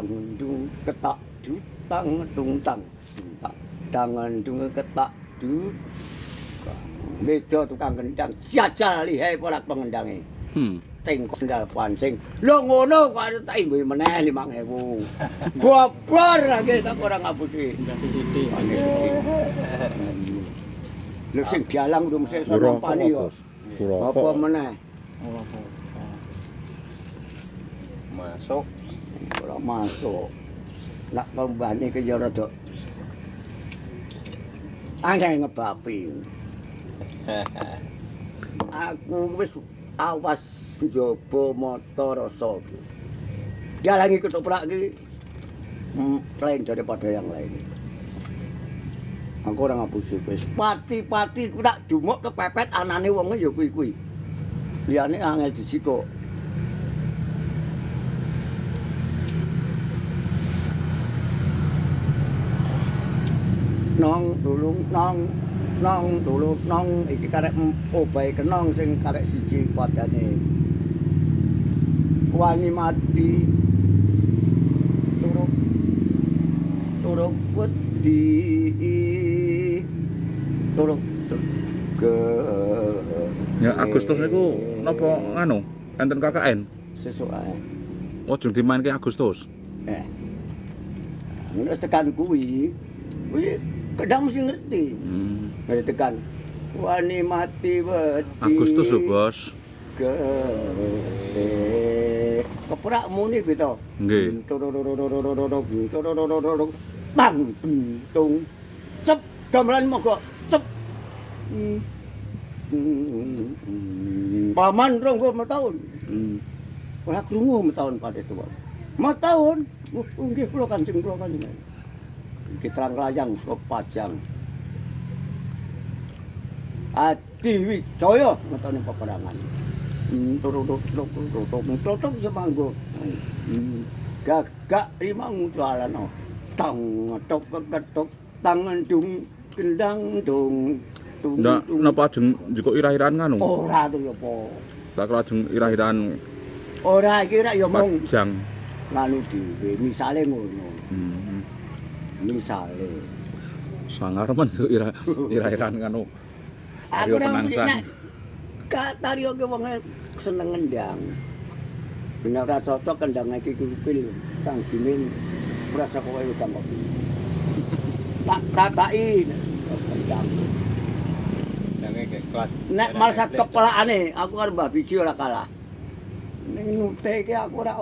Tang dung ketak du tang dung tang dung tak tangan dung ketak du. Beda tukang kendang jajal lihe ora pengendange. Sing kendal pancing. Lho ngono kok tak imbuhi meneh 5000. Goblor lagi tak ora ngapusi. Lho sing dialang urung sik iso nampani yo. Apa meneh? Masuk. Ora masuk. Nak kembane ki ya rada angel ngebapi. Aku wis awas njaba mata rasa. Jalangi ketoprak ki lain daripada yang lain. Aku ora ngapusi wis. Pati-pati ku tak jumuk kepepet anane wonge ya kuwi-kuwi. Liyane angel dijikuk. Nong tulung nong nong tulung nong iki karek obahe kenong sing karek siji padane. Wani mati turuk turuk wedi turuk ke. Ya Agustus niku napa nganu? Enten KKN? Sesuk ae. Oh, jeng dimainke Agustus. Eh. Wis tekan kuwi. Kuwi kadang mesti ngerti. Ngerti tekan wani mati wedi. Agustus lho, Bos. Gede. Keprak muni kuwi to. Nggih. Tang bentung. Cep gamelan mogok. Cep. Paman ronggo metaun. Ora krungu metaun pate tuwa. Metaun. Nggih kula Kanjeng kula Kanjeng. Iki terang layang saka Pajang. Adi Wijaya ngetone peperangan. Tutuk semanggo. Gagak lima ngucalano. Tang tok ketok tangan dung kendang dung. Ndak napa ajeng njukuk irah-irahan nganu? Ora to ya apa. Tak kira ajeng irah-irahan. Ora iki rak ya mung Pajang. Nganu dhewe, misale ngono. Misale. Sangar men irah-irahan nganu. Aku ora nek kataryo ki wong seneng ngendang. Bener ora cocok kendang iki kupil Kang Gimin ora saka kowe wedang kopi. Tak tataki kendang. Kendange kayak kelas. Nek malah kepelakane aku karo Mbah Biji ora kalah. Ning nute iki aku ora